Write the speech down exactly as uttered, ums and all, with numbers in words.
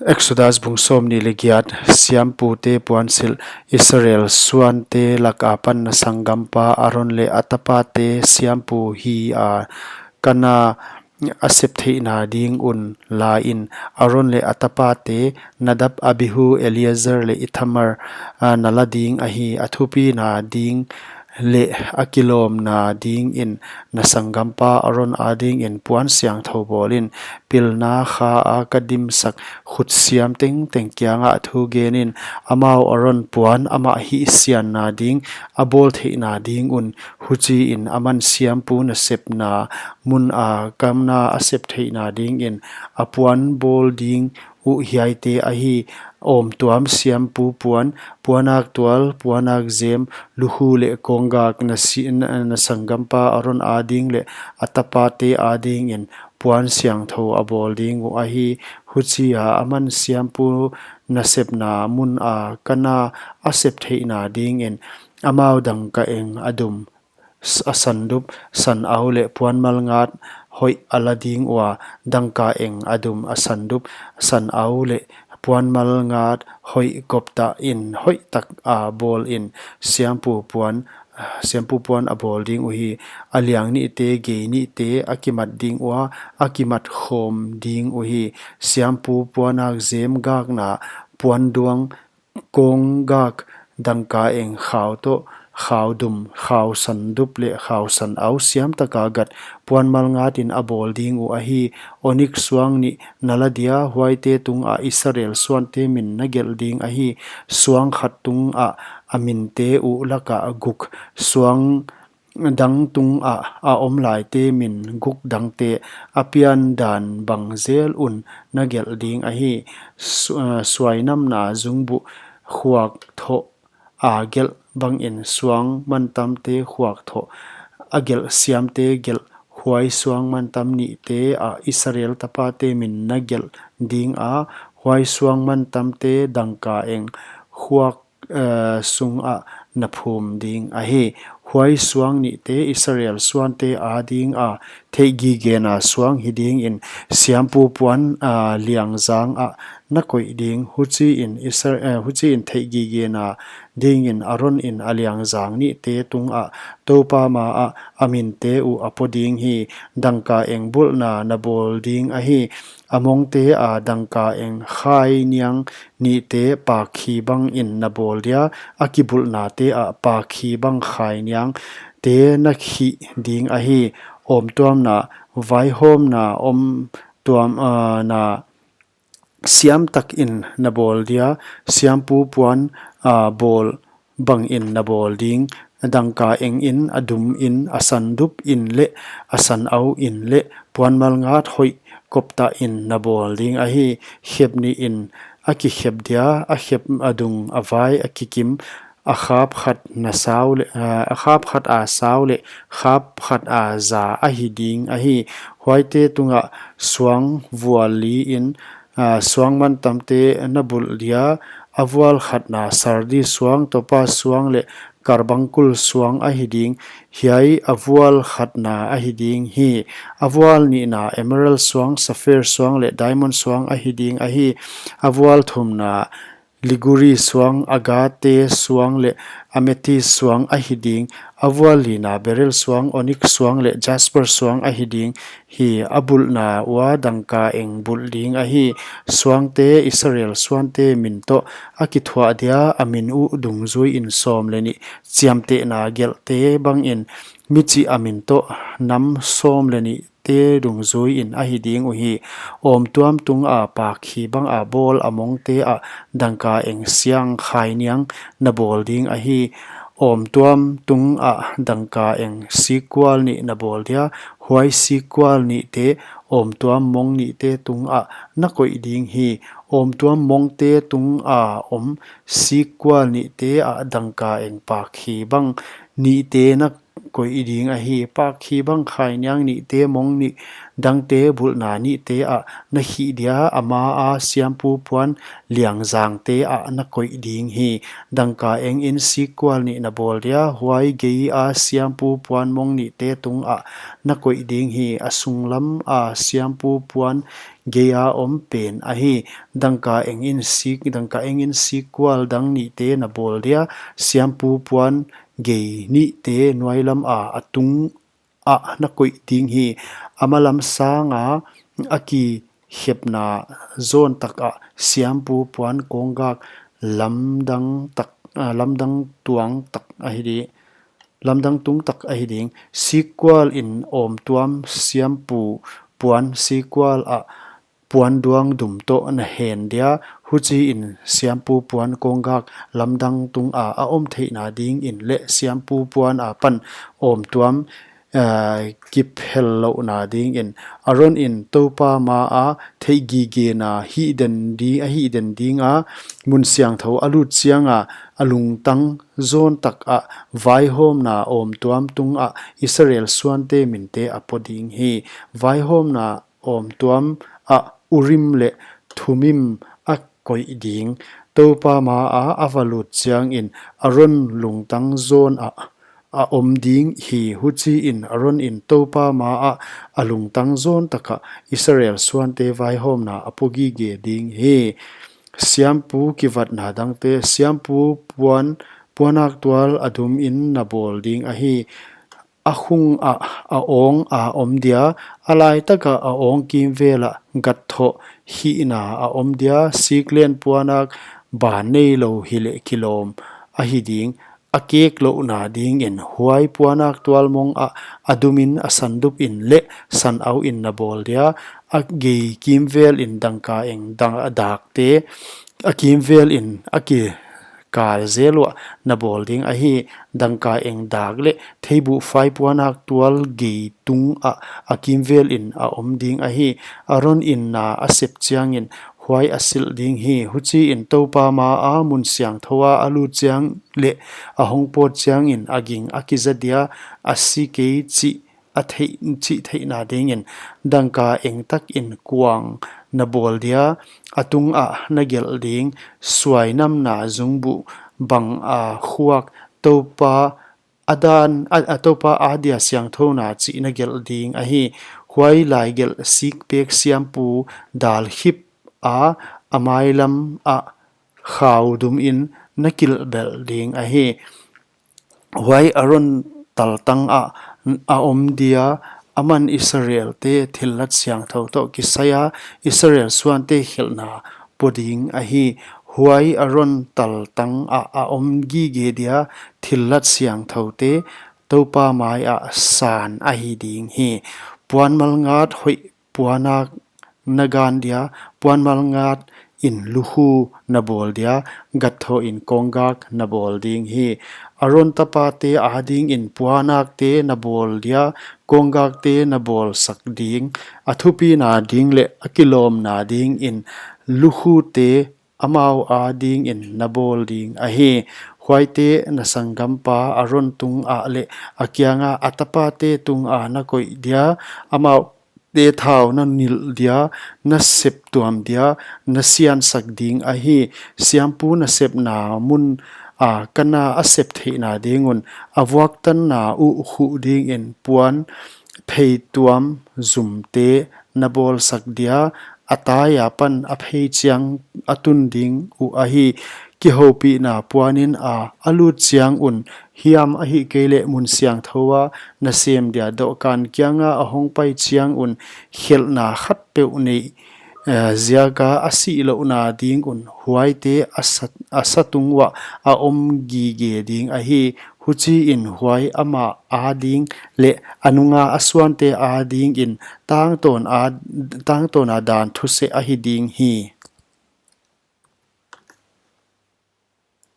Exodus bung sawmnih leh giat. Siampute puansilh. Israel suante lak apan na sanggampa Aron leh a tapate siampu hi a, ka na a sep theihna ding un la in. Aron leh a tapate Nadab, Abihu, Eleazar leh Ithamar, a, na la ding ahi. A thupina ding leh a kilawmna dingin na sanggampa Aron adingin puan siangthou bawl in. Pilna kha a ka dimsak khut siam tengteng kiangah thu gen in. Amau Aron puan amah hihsianna ding a bawl theihna ding un, huchiin aman siampu nasepna mun a ka na a sep theihna dingin a puan bawl ding uh hiaite ahi: awmtuam siampu puan, puanak tual, puanak zem, lukhu leh kawnggak na si-, na, na sanggampa Aron ading leh a tapate adingin puan siangthou a bawl ding uh ahi. Huchia aman siampu nasepna mun a ka na a sep theihna dingin amau dangkaeng a dum, s-, a sandup, sanau leh puanmalngat hoih a la ding ua, dangkaeng a dum, a sandup, sanau leh puanmalngat hoih koptah in hoihtak a bawl in. Siampu puan, siampu puan a bawl ding uhi. A liang nihte, gei nihte a kimat ding ua, a kimat khawm ding uhi. Siampu puanak zem gakna, puanduang, kawnggak, dangkaeng khau toh, khau dum, khau sandup leh khau sanau siamtaka gat, puanmalngatin a bawl ding uh ahi. Onik suang nih na la dia, huaite tungah Israel suante min na gelh ding ahi. Suang khat tungah a minte uh lakah guk, suang dang tungah a om laite min guk dangte, a piandan bang zel un na gelh ding ahi. Su-, a, suainamna zungbuh khuak thoh a gelh bangin suang mantamte khuak thoh a gelh siamte gelh, huai suang mantam nihte ah Israel tapate min na gelh ding a, huai suang mantamte dangkaeng khuak, eh, sungah na phum ding ahi. Huai suang nihte Israel suante adinga theihgigena suang hi dingin siampu puan, ah, liangzang ah na koih ding. Huchiin Isra-, eh, huchiin theihgigena dingin Aron in a liangzang nihte tungah Toupa maah a minte uh a po ding hi. Dangkaeng bulhna na bawl ding ahi. A mongte a dangkaeng khai niang nihte pakkhi bangin na bawl dia, a kibulhnate ah pakkhi bang khai niangte na khih ding ahi. Awmtuamna, vaihawmna, awmtuam, ah, na siamtakin na bawl dia, siampu puan, ah, bawl bangin na bawl ding. Dangkaeng in, a dum in, a sandup in leh a sanau in leh puanmalngat hoih koptah in na bawl ding ahi. Khep nih in a kikhep dia, a khep a dung a vai a kikim, a khap khat na sau leh, ah, a khap khat a sau leh khap khat a za ahi ding ahi. Huaite tungah suang vual li in, ah, suang mantamte na bulh dia, a vual khatna sardi suang, topa suang leh karbangkul suang ahi ding. Hiai a vual khatna ahi ding hi. A vual nihna emerald suang, sapphire suang leh diamond suang ahi ding ahi. A vual thumna liguri suang, agate suang leh amethyst suang ahi ding. A vual lina beryl suang, onyx suang leh jasper suang ahi ding hi. A bulhna ua dangkaeng bulh ding ahi. Suangte Israel suante min toh a kithuah dia, a min uh dungzuiin sawm leh nih chiamtehna gelhte bangin michih a min toh nam sawm leh nih te dungzuiin ahi ding uhi. Awmtuam tunga pakkhi banga bawl a mongte ah dangkaeng siang khai niang na bawl ding ahi. Awmtuam tungah dangkaeng sikkual nih na bawl dia, huai sikkual nihte awmtuam mong nihte tungah na koih ding hi. Awmtuam mongte tunga om sikkual nihte ah dangkaeng pakkhi bang nihte na koih ding ahi. Pak khibang khainiang nihte, mong nih dangte, bulhna nihte ah na khih dia, a ma a siampu puan liangzangte ah na koih ding hi. Dangka eng in sikkual nih na bawl dia, huai gei a siampu puan mong nihte tungah na koih ding hi. A sunglam a siampu puan gei a om pen ahi. Dangka eng in sik, dangka eng in sikkual dang nihte na bawl dia, siampu puan gei nihte nuailam a, a tung ah na koih ding hi. A malam sanga a kikhepna zawn tak ah siampu puan kawnggak lamdang tak, ah, lamdang tuang tak ahi di, lamdang tung tak ahi ding. Sikkual in awm tuam siampu puan sikkual ah puan duang dum toh na hen dia, huchiin siampu puan kawnggak lamdang tunga a om theihna dingin leh siampu puan apan awm tuam, eh, kiphel louhna dingin. Aron in Toupa ma a theihgigena hihden di, a hihden dinga mun siangthou a lut chianga a lungtang zawn tak ah vaihawmna awm tuam tungah Israel suante minte a po ding hi. Vaihawmna awm tuam ah Urim leh Thumim a koih ding. Toupa ma a a va lut chiangin Aron lungtang zawn ah a om ding hi. Huchiin Aron in Toupa ma ah a lungtang zawn takah Israel suante vaihawmna a po gige ding hi. Siampu kivatna dangte, siampu puan, puanak tual a dum in na bawl ding ahi. A khung ah a awng a om dia, a laitakah a awng kimvel ah gatthoh hihna a om dia, siklen puanak ban neilou hileh kilawm ahi ding. A kek louhna dingin huai puanak tual mong ah a dumin a sandup in leh sanau in na bawl dia, a gei kimvel in dangka eng dang, dakte, a kimvel in a ki kal zel uah na bawl ding ahi. Dangka eng dak leh theibuhfai puanak tual gei tungah a kimvel in a om ding ahi. Aron in na a sep chiangin huai a silh ding hi. Huchiin Toupa ma a mun siangthou a a lut chiang leh a hong pawt chiangin a ging a kiza dia, a si kei chih a theih, chih theihna dingin dangka eng takin kuang na bawl dia, a tungah na gelh ding. Suainamna zungbuh bang a khuak Toupa a dan, a, a Toupa a dia siangthouna chih na gelh ding ahi. Huai lai gelh sikpek siampu dal khip a, a mailam ah khau dum in na kilhbelh ding ahi. Huai Aron taltang ah a om dia, aman Israelte thillat siangthou toh kisai a Israel suante khelhna po ding ahi. Huai Aron taltang ah a om gige dia thillat siangthoute Toupa mai ah san ahi ding hi. Puan malngat hoih puanak na gan dia, puan malngat in lukhu na bawl dia, gatthoh in kawnggak na bawl ding hi. Aron tapate adingin puanakte na bawl dia, kawnggakte na bawlsak ding. A thupina ding leh a kilawmna dingin lukhute amau adingin na bawl ding ahi. Huaite na sanggampa Aron tungah leh a kianga a tapate tunga na koih dia, amau te thau na nilh dia, na sep tuam dia, na siansak ding ahi. Siampu nasepna mun a kana a sep theihna ding un, a vuaktanna uh khuh dingin puan phei tuam zumte na bawlsak dia, a tai apan a phei chiang a tun ding uh ahi. Kihoupihna puanin a a lut chiang un, hiam ahihkeileh mun siangthou a na sem dia dohkan kianga a hongpai chiang un, khelhna khatpeuh neih, eh, ziaka a sih louhna ding un, huaite a sa, a sa tung uah a om gige ding ahi. Huchiin huai amah ading leh a nunga a suante adingin tangtawn a, tangtawn a dan thuseh ahi ding hi.